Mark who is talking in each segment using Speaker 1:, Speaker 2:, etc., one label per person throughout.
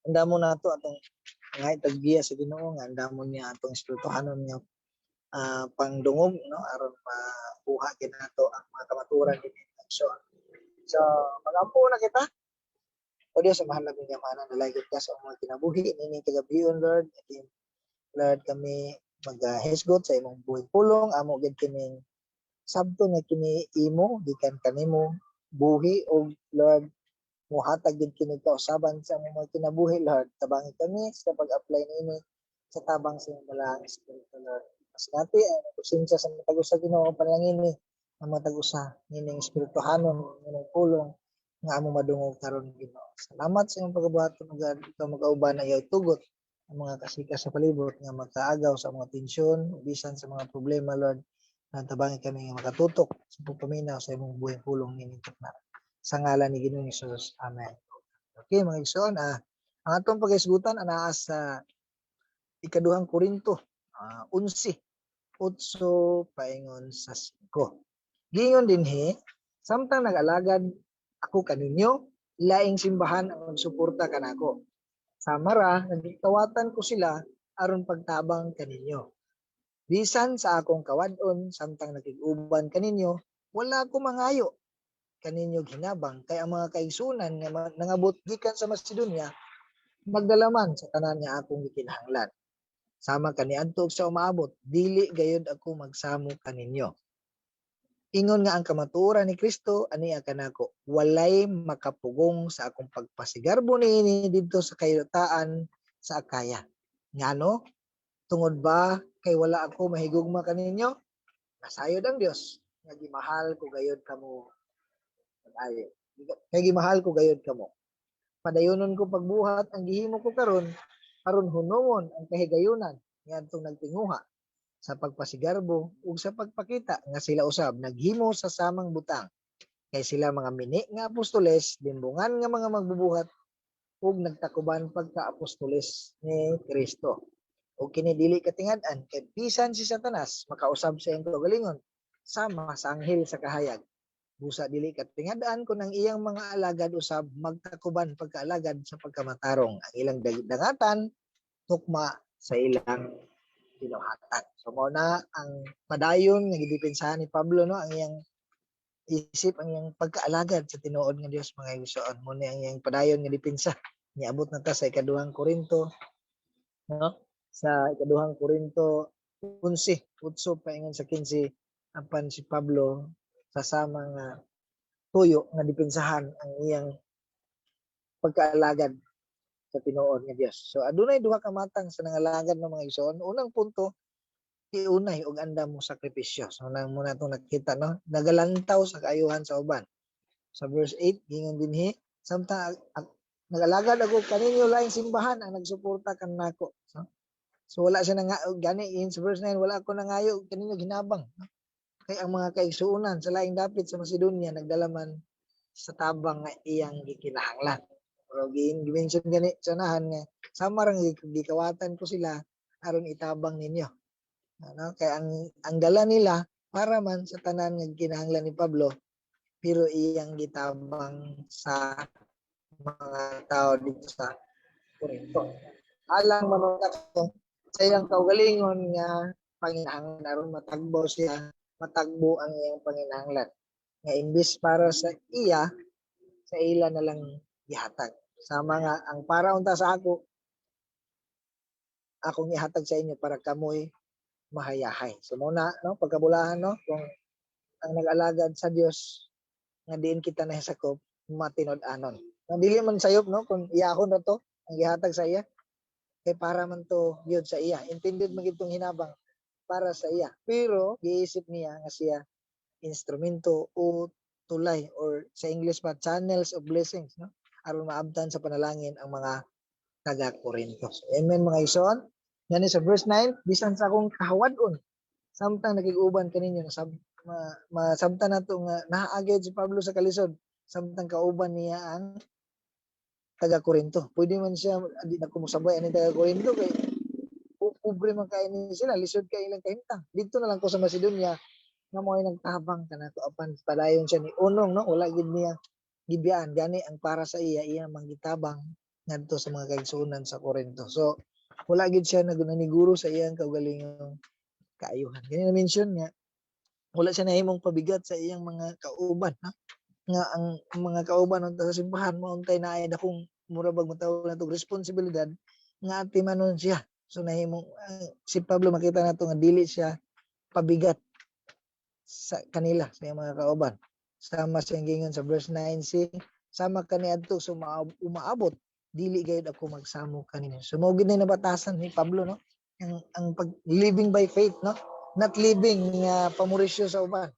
Speaker 1: Andamon nato atong nga taggiya sa Ginoo nga andamon niya atong espirituhanon nga pangdungog, no, aron makuha gid nato ang mga kamatuoran dinhi. So magampo na kita. O Diyos, sa mahal naming Amahan, dalaygon ka sa mga kinabuhi nining kagabion, Lord. Lord, kami maghisgot sa imong buhing pulong, amo gid kining sabton nga kini imo gikan kanimo buhi og, Lord, muhatag gid kini kausaban sa among mga kinabuhi, Lord. Tabangi kami sa pag-apply niini sa tabang sa imong Balaang Espiritu, Lord. Pasinati ang presensya sa matag usa, Ginoo, panalangini ang matag usa nining espirituhanon nining pulong nga among madungog karon, Ginoo. Salamat sa imong pagabuhaton, God. Ikaw magauban na iyaw tugot ang mga kasika sa palibot nga makaagaw sa mga tensyon, bisan sa mga problema, Lord. Tabangi kami nga makatutok sa pagpaminaw sa imong buhing pulong nining tukna. Sa ngalan ni Ginoong Hesus. Amen. Okay, mga igsoon, ang atong paghisgutan anaa sa Ikaduhang Korinto, 11, 8 paingon sa 5. Giingon dinhi, "Samtang nag-alagad ako kaninyo, laing simbahan ang nagsuporta kanako. Sama ra, nagkawatan ko sila aron pagtabang kaninyo. Bisan sa akong kawad-on samtang nakig-uban kaninyo, wala ko mangayo kaninyo hinabang kay ang mga kaigsunan nga nangabot gikan sa Macedonia nagdala man sa tanan nga akong gikinahanglan. Sama kaniadto ug sa umaabot, dili gayud ako magsamo kaninyo. Ingon nga ang kamatuoran ni Kristo ania kanako, walay makapugong sa akong pagpasigarbo niini didto sa kahigayutaan sa Akaya. Ngano? Tungod ba kay wala ako mahigugma kaninyo? Nasayod ang Dios nga gimahal ko gayud kamo pag-ayo. Kay gimahal ko gayud kamo. Padayonon ko pagbuhat ang gihimo ko karon aron hunongon ang kahigayunan niadtong nagtinguha sa pagpasigarbo ug sa pagpakita nga sila usab naghimo sa samang butang. Kay sila mga mini nga apostoles, limbungan nga mga magbubuhat ug nagtakuban pagka-apostoles ni Kristo. Ug kini dili katingad-an kay bisan si Satanas makausab sa iyang kaugalingon sama sa anghel sa kahayag. Busa dili katingad-an kun ang iyang mga alagad usab magtakuban pagkaalagad sa pagkamatarong. Ang ilang dangatan tukma sa ilang binuhatan." So mao na ang padayon nga gidepensahan ni Pablo, no, ang iyang isip ang iyang pagkaalagad sa tinuod nga Dios, mga igsoon. Mo ni ang iyang padayon nga depensa. Niabot na ta sa Ikaduhang Korinto, no? Sa Ikaduhang Korinto 11, 8 paingon sa 15, apan si Pablo sa sama nga tuyo nga depensahan ang iyang pagkaalagad sa tinuod nga Dios. So adunay duha ka matang sa nangalagad ng mga igsoon. Unang punto, tiunay og andam mo sakripisyo. So nang muna itong nakita, no, nagalantaw sa kaayuhan sa uban. Sa verse 8, gingon dinhi, "Samtang nag-alagad ako kaninyo, laing simbahan ang nagsuporta kanako." So wala siya nang gani in sa verse 9, "Wala ako nangayo kaninyo hinabang, no? Kay ang mga kaigsuonan sa laing dapit sa Macedonia nagdala man sa tabang nga iyang gikinahanglan." Pero gi-mention gani sa unahan nga sama rang gikawatan ko sila aron itabang ninyo. Ano, kay ang dala nila para man sa tanan nga kinahanglan ni Pablo, pero iyang gitabang sa mga tao dito sa Corinto. Alang man ako sa iyang kaugalingon nga panginahanglan aron matagbo siya, matagbo ang iyang panginahanglan. Nga imbis para sa iya, sa ila na lang gihatag. Sama nga ang para unta sa ako, akong ihatag sa inyo para kamoy mahayahay. So muna, no, pagkabulahan, no, kung ang nag-alagad sa Dios nga diin kita nahisakop matinud-anon. No, dili man sayop, no, kung iyahon ra to ang gihatag sa iya kay para man to yun sa iya. Intended man gid tong hinabang para sa iya. Pero giisip niya nga siya instrumento o tulay or sa English pa, channels of blessings, no, aron maabtan sa panalangin ang mga taga Corinto. So, amen, mga igsoon. Yan sa verse 9, "Bisan sa akong kahawad-on samtang nakig-uban kaninyo," masabtan nato nga naagid si Pablo sa kalisod samtang kauban niya ang taga Corinto. Pwede man siya di na kumusabay ani taga Corinto kay pobre man kay ni sila, lisod kay ilang kahimtang. Dito na lang ko sa Macedonia nga mo'y nagtabang kanako. Apan padayon siya ni unong, no, wala gid niya gibiyaan. Gani ang para sa iya, iya man gitabang. ngadto sa mga kaigsuonan sa Corinto. So wala gid siya nagnaniguro sa iyang kaugalingong kaayuhan. Gani na mention nga wala siya nahimong pabigat sa iyang mga kauban, ha? Nga ang mga kauban unta sa simbahan mao untay naay dakong mura bag matawag natong responsibilidad nga atimanon siya. So nahimong si Pablo, makita nato nga dili siya pabigat sa kanila, sa iyang mga kauban. Sama siyang gingon sa verse 9c, sama kaniadto so umaabot, dili gayud ako magsamo kaninyo. So mao gid na nabatasan ni Pablo, no, ang pag living by faith, no, not living nga pamorisyo sa uban.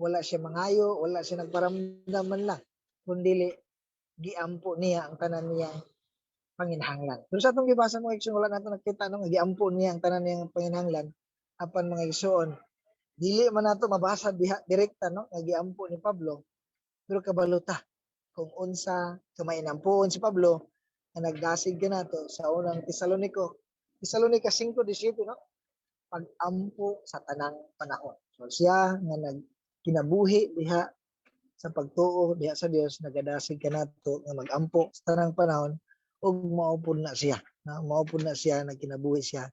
Speaker 1: Wala siya mangayo, wala siya nagparamdam man lang, kundi giampo niya ang tanan niyang panginahanglan. Pero sa atong gibasa, mga igsoon, wala nato nakita, no, nga giampo niya ang tanan niyang panginahanglan. Apan, mga igsoon, dili man nato mabasa diha direkta, no, nga giampo ni Pablo, pero kabalo ta kung unsa kamainampuon si Pablo nga nagdasig kanato sa Unang Tesalonico, Tesalonica 5:17, no, pag-ampo sa tanang panahon. So siya nga nagkinabuhi diha sa pagtuo diha sa Dios, nagadasig kanato nga mag-ampo sa tanang panahon ug mao pud na siya, no? Mao pud na siya, nagkinabuhi siya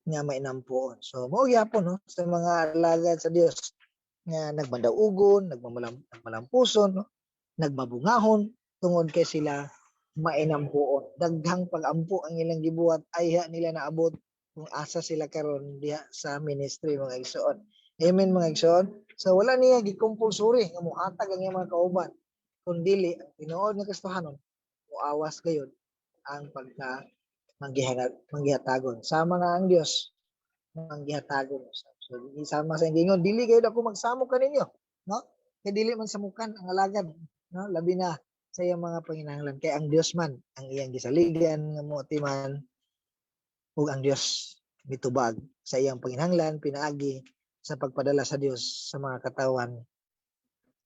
Speaker 1: nga mainampuon. So mao gyapon, no, sa mga alagad sa Dios nga nagmandaugon, nagmalampuson, no, nagmabungahon tungod kay sila mainampuon. Daghang pag-ampo ang ilang gibuhat ayha nila naabot kung asa sila karon diha sa ministry, mga igsoon. Amen, mga igsoon. So wala niya gi-compulsory nga mohatag ang iyang mga kauban, kun dili ang tinuod nga Kristohanon moawas gayud ang pagka manggihatagon. Sama nga ang Dios manggihatagon usab. So sama sa gingon, dili gayud ako magsamo kaninyo, no? Kay dili man samukan ang alagad, no? Labi na sa iyang mga panginahanglan, kay ang Dios man ang iyang gisaligan nga moatiman ug ang Dios mitubag sa iyang panginahanglan pinaagi sa pagpadala sa Dios sa mga katawan,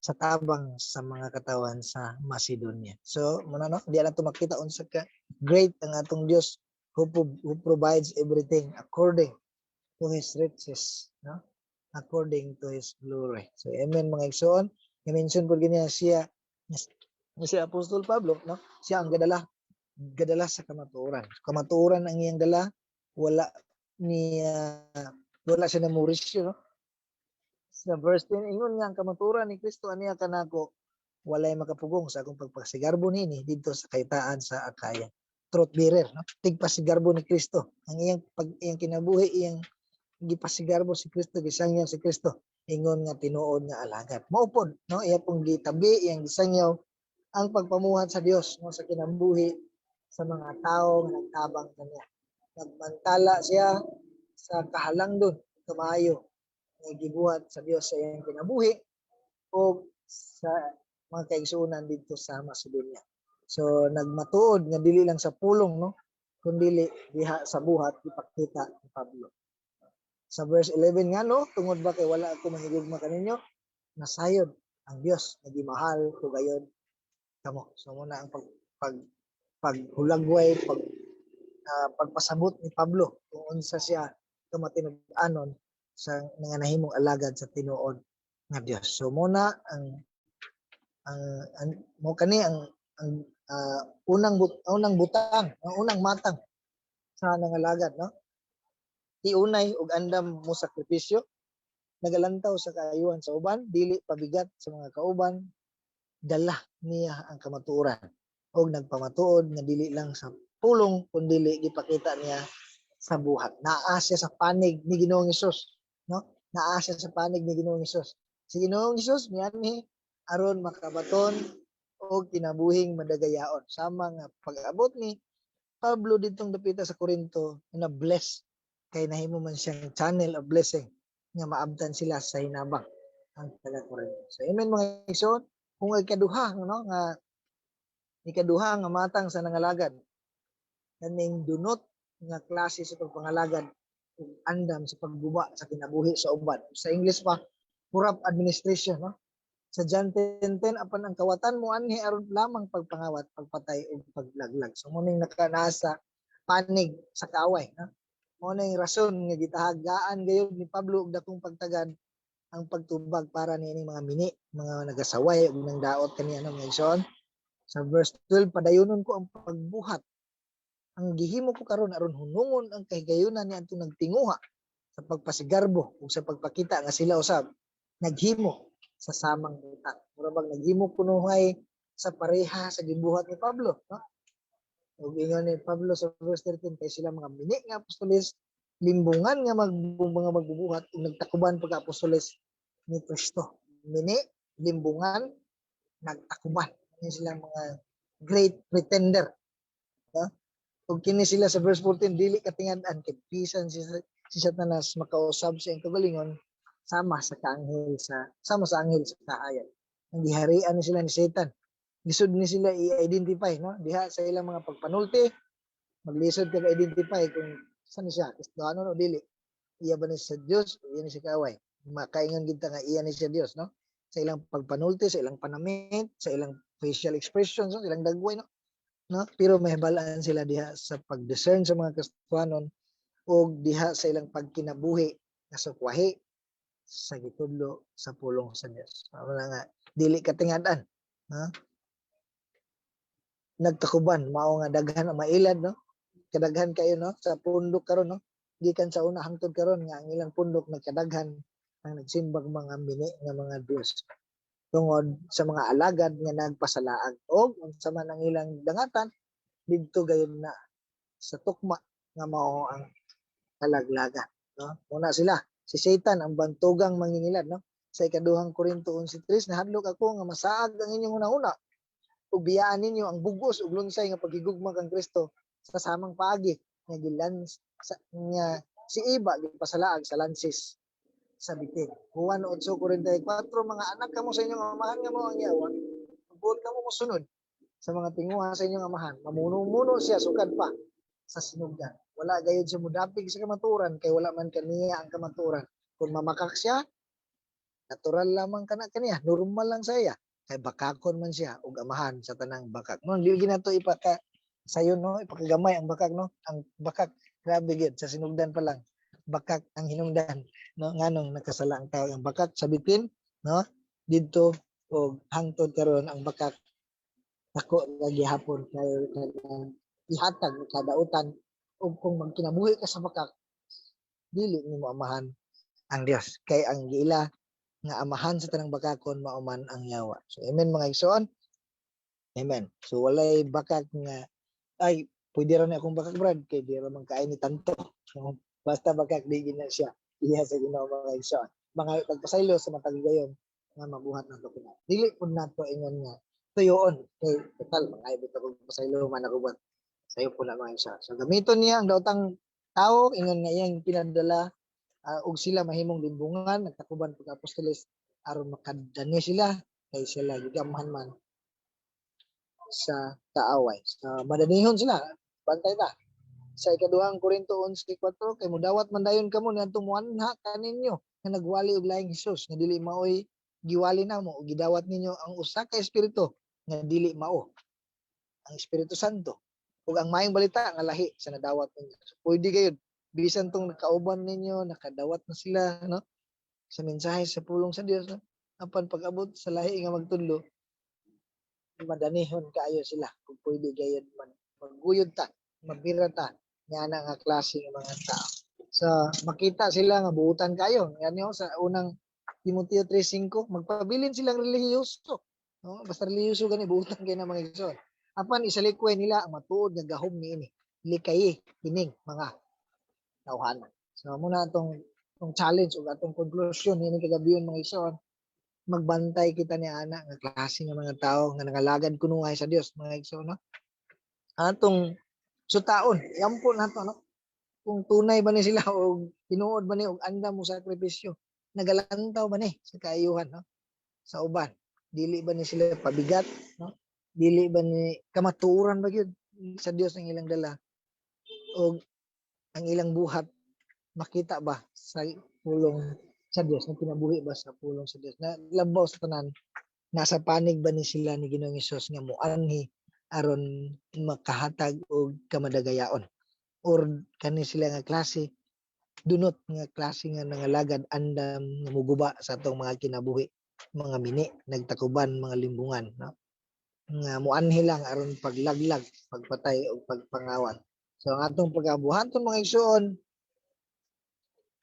Speaker 1: sa tabang sa mga katawan sa Macedonia. So, muna, no, di lang to makita unsa ka great ang atong Dios who provides everything according to His riches, no? According to His glory. So, amen, mga igsoon. I-mention po ganyan siya nga si Apostol Pablo, no? Siya ang gadala sa kamatuoran. Kamatuoran ang iyang dala, wala niya wala siya namurisyo, no? Sa verse 10, ingon nga ang kamatuoran ni Kristo aniya kanako, walay makapugong sa akong pagpasigarbo niini didto sa kahigtaan sa Acaya. Truth bearer, no? Tigpasigarbo ni Kristo. Ang iyang kinabuhi, iyang gipasigarbo si Kristo, gisangyaw si Kristo. Ingon nga tinuod nga alagad. Mao pod, no? Iya pong gitabi, iyang gisangyaw ang pagpamuhat sa Dios, no, sa kinabuhi sa mga tao nga nagtabang kaniya. Nagmantala siya sa kahalangdon, kamayo nga gibuhat sa Dios sa iyang kinabuhi o sa mga kaigsuonan didto sa Macedonia. So nagmatuod nga dili lang sa pulong, no, kundi diha sa buhat ipakita ni Pablo. Sa verse 11 nga, no, tungod ba kay wala ako manigugma kaninyo? Nasayod ang Dios nga gimahal ko gayod kamo. So muna ang pag pag paghulagway, pagpasabot ni Pablo kung unsa siya kamatinud-anon sa nga nahimong alagad sa tinuod nga Dios. So muna ang mo kani ang unang butang, ang unang matang sa nangalagad, no? Tiunay ug andam mo sakripisyo, nagalantaw sa kaayuhan sa uban, dili pabigat sa mga kauban, dala niya ang kamatuoran og nagpamatuod nga dili lang sa pulong kundi gipakita niya sa buhat. Naa siya sa panig ni Ginoong Hesus, no? Naa siya sa panig ni Ginoong Hesus. Si Ginoong Hesus mianhi aron makabaton og kinabuhing madagayaon. Sama nga pag-abot ni Pablo ditong dapita sa Corinto, na bless kay nahimo man siyang channel of blessing nga maabtan sila sa hinabang ang taga Corinto. So amen, mga igsoon, kung ikaduha, no, nga ikaduha nga matang sa nangalagad, kaning dunot nga klase sa pagpangalagad ug andam sa pagguba sa kinabuhi sa uban. Sa English pa, corrupt administration, no? Sa John 10:10, apan ang kawatan mo anhi aron lamang pagpangawat, pagpatay ug paglaglag. So mo ning naka panig sa kaaway, no? Mo ning rason nga gitahagaan gayud ni Pablo og dakong pagtagad ang pagtubag para niining mga mini, mga nagasaway ug nang daot kaniya, no, mga igsoon. Sa verse 12, padayonon ko ang pagbuhat Ang gihimo ko karon aron hunungon ang kahigayunan ni atong nagtinguha sa pagpasigarbo ug sa pagpakita nga sila usab naghimo sa samang butang. Mura bag naghimo kunuhay sa pareha sa gibuhat ni Pablo, no? Ug ingon ni Pablo sa verse 13, kay sila mga mini nga apostoles, limbungan nga mga magbubuhat ug nagtakuban pagka apostoles ni Kristo. Mini, limbungan, nagtakuban. Ini silang mga great pretender. No? Ug kini sila sa verse 14, dili katingad-an kay bisan si Satanas makausab sa iyang kagalingon sama sa anghel sa kahayag. Ang giharian ni sila ni Satan. Lisod ni sila i-identify, no? Diha sa ilang mga pagpanulti, maglisod ka identify kung saan siya, Kristiyano o dili. Iya ba ni sa Dios o iya ni siya kaaway? Makaingon kita nga iya ni siya Dios, no? Sa ilang pagpanulti, sa ilang panamit, sa ilang facial expressions, no? Ilang dagway, no? No? Pero may balaan sila diha sa pag-discern sa mga Kristohanon o diha sa ilang pagkinabuhi nga sukwahi sa gitudlo sa pulong sa Dios. Mao na nga dili katingad-an, no? Nagtakuban, mao nga daghan ang mailad, no? Kadaghan kayo, no, sa pundok karon, no? Gikan sa una hangtod karon nga ang ilang pundok nagkadaghan ang nagsimbag mga mini nga mga Dios tungod sa mga alagad nga nagpasalaag og unsa man ang ilang dangatan didto gayon na sa tukma nga mao ang kalaglagan, no? Muna sila, si Satan ang bantugang mangingilad, no? Sa ikaduhang Korinto 11:3, "Nahadlok ako nga masaag ang inyong hunahuna ug biyaan ninyo ang bugos ug lunsay nga paghigugma kang Kristo sa samang paagi nga gilan sa nga si Eva gipasalaag sa lansis sa bitin." Juan 8:44, "Mga anak kamo sa inyong amahan nga mao ang yawa. Buot kamo mosunod sa mga tinguha sa inyong amahan. Mamuno-muno siya sukad pa sa sinugdan. Wala gayud siya mudapig sa kamatuoran kay wala man kaniya ang kamatuoran. Kung mamakak siya, natural lamang kana kaniya, normal lang sa iya. Kay bakakon man siya ug amahan sa tanang bakak." No, dili ginato ipaka sayon, no, ipakagamay ang bakak, no. Ang bakak grabe gyud sa sinugdan pa lang. Bakak ang hinungdan, no, nganong nakasala ang tao, ang bakak sa bitin, no, didto og hangtod karon ang bakak dako ra gihapon kay kanang ihatag kadautan, ug kung magkinabuhi ka sa bakak, dili nimo amahan ang Dios kay ang giila nga amahan sa tanang bakakon mao man ang yawa. So amen, mga igsoon. Amen. So walay bakak nga ay pwede ra ni akong bakak, brad, kay di ra man kaay ni tanto. So, basta bakak, di gina siya iya sa Ginoo, mga igsoon. Mga pagpasaylo sa matag higayon nga mabuhat nato kina. Dili pud nato ingon nga tuyoon kay total mga ibig ako pasaylo man ako buhat. Sayo po na, mga igsoon. So gamiton niya ang daotang tao, ingon nga iyang pinadala ug sila mahimong limbungan, nagtakuban pag apostoles aron makadani sila kay sila gigamhan man sa kaaway. So madanihon sila, bantay ta. Sa ikaduhang Korinto 11:4, "Kay mudawat man dayon kamo niadtong muanha kaninyo nga nagwali og lahing Hesus nga dili maoy giwali namo, ug gidawat ninyo ang usa ka espiritu nga dili mao ang Espiritu Santo ug ang maayong balita nga lahi sa nadawat ninyo." So, pwede gayud bisan tong nakauban ninyo, nakadawat na sila, no, sa mensahe sa pulong sa Dios, no, apan pag-abot sa lahi nga magtudlo, madanihon kaayo sila. Kung pwede gayud man magguyod ta, mabira ta nga nga klase ng mga tao. So makita sila nga buutan kayo. Yan yo sa unang Timoteo 3:5, magpabilin silang relihiyoso, no? Basta relihiyoso gani, buutan kay na, mga igsoon. Apan isalikway nila ang matuod nga gahom niini. Likayi kining mga tawhana. So muna atong challenge ug atong conclusion niini kagabion, mga igsoon, magbantay kita ni ana nga klase nga mga tao nga nangalagad kunuhay sa Dios, mga igsoon, no? Atong sutaon, yampo nato, no, kung tunay ba ni sila o tinuod ba ni og andam mo sakripisyo, nagalantaw ba ni sa kaayuhan, no, sa uban, dili ba ni sila pabigat, no, dili ba ni kamatuoran ba gyud sa Dios ang ilang dala og ang ilang buhat makita ba sa pulong sa Dios, na kinabuhi ba sa pulong sa Dios, na labaw sa tanan, nasa panig ba ni sila ni Ginoong Hesus nga moanhi aron makahatag og kamadagayaon, or kani sila nga klase dunot nga klase nga nangalagad andam nga muguba sa atong mga kinabuhi, mga mini, nagtakuban, mga limbungan, no, nga muanhi lang aron paglaglag, pagpatay o pagpangawat? So ang atong pagabuhaton, mga igsoon,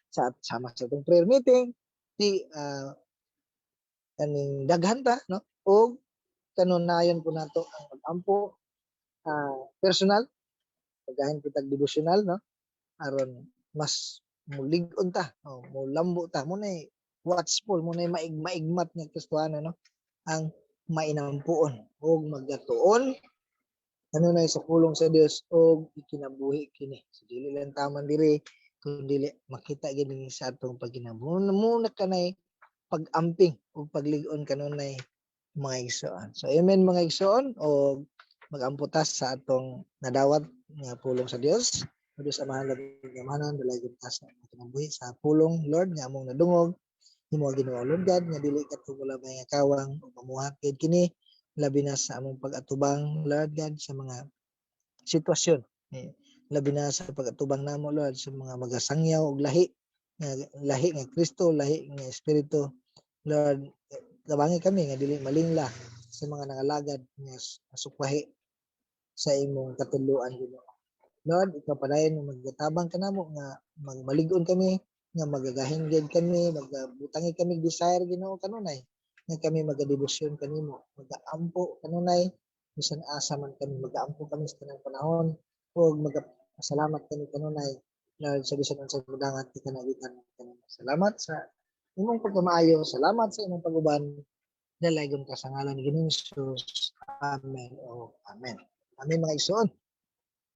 Speaker 1: sa sama sa atong prayer meeting di kaning daghan ta, no, og kanunayon po nato ang pag-ampo personal, pagahin kitag devotional, no, aron mas mulig-on ta, oh, mulambo ta mo nay watchful mo nay maigmat nga Kristohano, no, ang mainampuon ug magatuon kanunay sa pulong sa Dios ug ikinabuhi kini. So dili lang taman diri kun dili makita gid ni sa atong pagkinabuhi muna kanay pag-amping ug paglig-on kanunay, mga igsoon. So amen, mga igsoon, og magampo ta sa atong nadawat nga pulong sa Dios. O Diyos Amahan, labing Amahan, dalaygon ta sa among kinabuhi sa pulong, Lord, nga among nadungog. Imo Ginoo, Lord God, nga dili katong may nga kawang ug mamuhat gid kini, labi na sa among pag-atubang, Lord God, sa mga sitwasyon. Eh, labi na sa pag-atubang namo, Lord, sa mga magasangyaw og lahi nga Kristo, lahi nga espiritu. Lord, tabangi kami nga dili malingla sa mga nangalagad nga sukwahi sa imong katudloan, Ginoo. Lord, ikaw padayon nga maggatabang kanamo nga magmalig-on kami, nga magagahin gid kami, magabutangi kami desire, Ginoo, kanunay nga kami magadebosyon kanimo, magaampo kanunay bisan asa man kami, magaampo kami sa tanang panahon ug magapasalamat kami kanunay, Lord, sa bisan unsang mudangat ti kanagitan kanimo. Salamat sa imong pagkamaayo, salamat sa imong pag-uban. Dalaygon ka sa ngalan ni Ginoong Jesus. Amen o amen. Amen, mga igsoon.